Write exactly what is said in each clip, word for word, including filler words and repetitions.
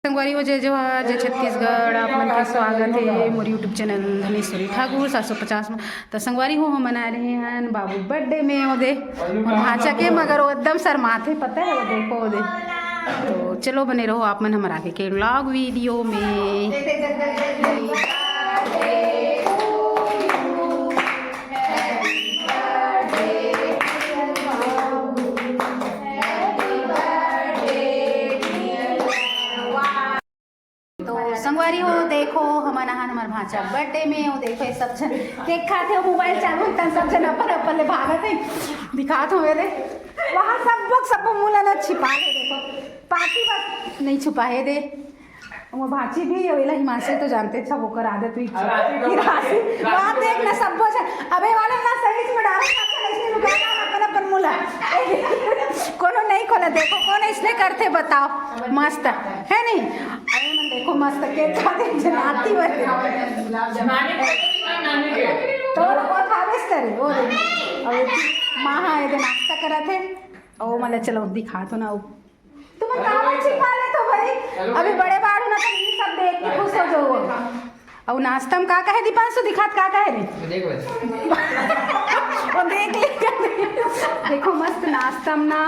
संगवारी हो, जय जोहार, जय छत्तीसगढ़। आप मन के स्वागत हे मोर YouTube चैनल धनेश्वरी ठाकुर सात सौ पचास में। त संगवारी हो, हमन आए रहे हन बाबू बर्थडे में, ओदे मोर भांचा के, मगर वो एकदम शर्माथे, पता है, वो देखो ओदे। तो चलो बने रहो आप मन हमर आगे के व्लॉग वीडियो में। तो संगवारी हो, देखो, हमन आहन हमर भांचा बर्थडे में, वो देखो, ये सब झन केक खाथे, वो मोबाइल चालू हे, तन सब झन अपन अपन ले भागत हे, दिखात हवे रे। वहाँ सब लोग सब मुंह ला ना छिपा हे, देखो, पार्टी बस नहीं छुपा हे दे। वो भांची भी, ये वाला हिमांशु तो जानते, अच्छा, वो कर आदत हुई। अरे, राशि तो फिर राशि, राशि बात तो देख ना, सब झन, अबे वाला ना सही में डालो, सब झन ऐसे लुका अपन अपन मुंह ला। कोनो नहीं खोला, देखो, कौन ऐसने करथे, बताओ। मस्त हे नहीं? अरे मन देखो, मस्त केक खाथे, जनाती बर। नानी के, नानी के। तो वो खाबेस करे, वो दे। अब माँ हा एदे नाश्ता करत हे। ओ मतलब चलो दिखा तो ना। तुम कहाँ छिपा ले तो भाई? अभी बड़े बाढ़ हो ना, तो ये सब देख के खुश हो जाओ। अउ नाश्ता में का कहे दीपांशु, दिखात का कहे रे? देख भाई। वो देख ले। देखो मस्त नाश्ता में ना,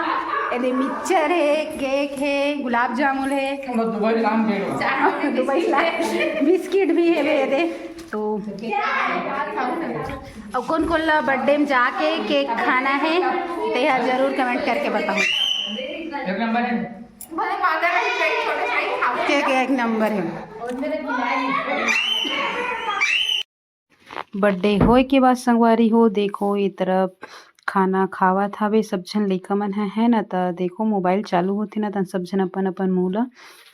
एदे मिक्सचर हे, केक हे, गुलाब जामुन हे। दुबई लाम दे। दुबई लाम। बिस्किट भी हे बे एदे। तो अउ कोन कोन ला बर्थडे में जाके केक खाना हे, तेहा जरूर कमेंट करके बताओ। एक नंबर हे। भले मांगा नहीं, छोटे भाई खाओ। केक एक नंबर हे। बर्थडे होए के बाद संगवारी हो, देखो ये तरफ खाना खावत हवे सब झन लइका मन ह, है ना। त देखो मोबाइल चालू होथे ना, त सब झन अपन अपन मुंह ल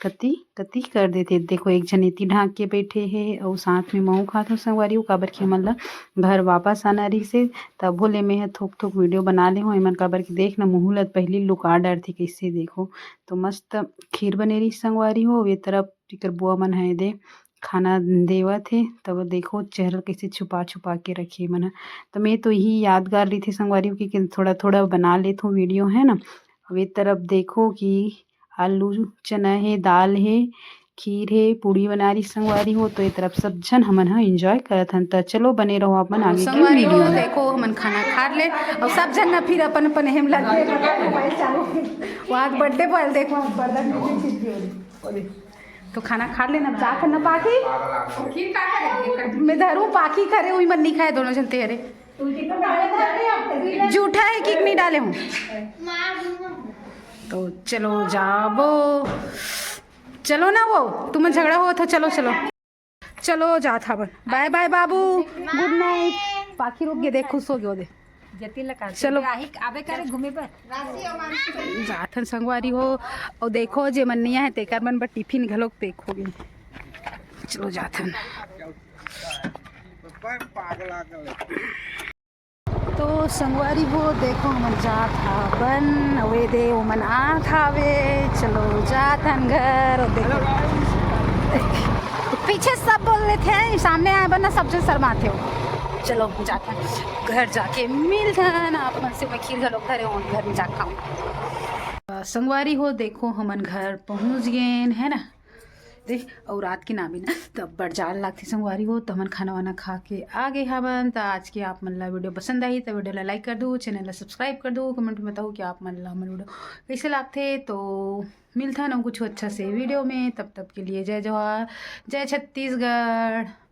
कति कति कर देथे। देखो एक झन एती ढांक के बैठे हे अउ साथ में महू खात हो संगवारी हो, काबर कि हमन ल घर वापस आना रहिस हे, तभो ले मैं ह थोक थोक वीडियो बना ले हूँ। एमन काबर कि देख ना मुहूं ल पहिली लुका डरथे कइसे। देखो तो मस्त खीर बने रहिस संगवारी हो, ये तरफ एकर बुआ मन ह एदे खाना देवत हे, तब देखो चेहरा कइसे छुपा छुपा के रखे मन ह। त मैं तो यही यादगार रहिथे संगवारी हो कि, कि थोड़ा थोड़ा बना लेथों वीडियो, है ना। अब ये तरफ देखो कि आलू चना हे, दाल हे, खीर हे, पूड़ी बना रही संगवारी हो। तो ये तरफ सब झन हमन ह एंजॉय करत हन। त चलो बने रहो अपन आगे के संगवारी हो, वीडियो में। देखो हमन खाना खा ले अउ सब झन ना फिर अपन अपन हेम लग गए, मोबाइल चालू। वहाँ बर्थडे पर देखो बर्तन कितनी चीज हो रही। तो खाना खा लेना, जा खाना पाखी। मैं धरू पाखी खरे हुई मन नहीं खाए दोनों झन तेरे। जूठा है कि नहीं डाले हूँ। तो चलो जाबो, चलो ना वो तुम झगड़ा हो तो चलो चलो। चलो जात हवन, बाय बाय बाबू, गुड नाइट। पाखी रुक गए, देख खुश हो गए दे। जतिन ला काट चलो। आही आबे करे घूमे पर। जाथन संगवारी हो, और देखो जे मन नहीं आए तेकर मन बर टिफिन घलोक देखो भी। चलो जाथन। तो संगवारी हो देखो हमन जात हावन, अवे दे ओमन आत हावे। चलो जाथन घर। और देखो पीछे सब बोल लेथे हैं, सामने आए बर ना सब झन शर्माथे हो। चलो जाथन घर, जाके मिलथन आप मन से। मैं खीर घलोक धरे हूँ, घर में जाके खाऊँ। संगवारी हो देखो हमन घर पहुँच गए है ना। देख, अउ रात के नामी ना, तब बड़ जाड़ लागथे संगवारी हो, त हमन खाना वाना खा के आ गए हवन। त आज के आप मन ला वीडियो पसंद आई त वीडियो ला लाइक कर दो, चैनल ला सब्सक्राइब कर दो, कमेंट में बताओ कि आप मन ला हमर वीडियो कैसे लागथे। तो मिलथन अउ कुछ अच्छा से वीडियो में, तब तक के लिए जय जोहार, जय छत्तीसगढ़।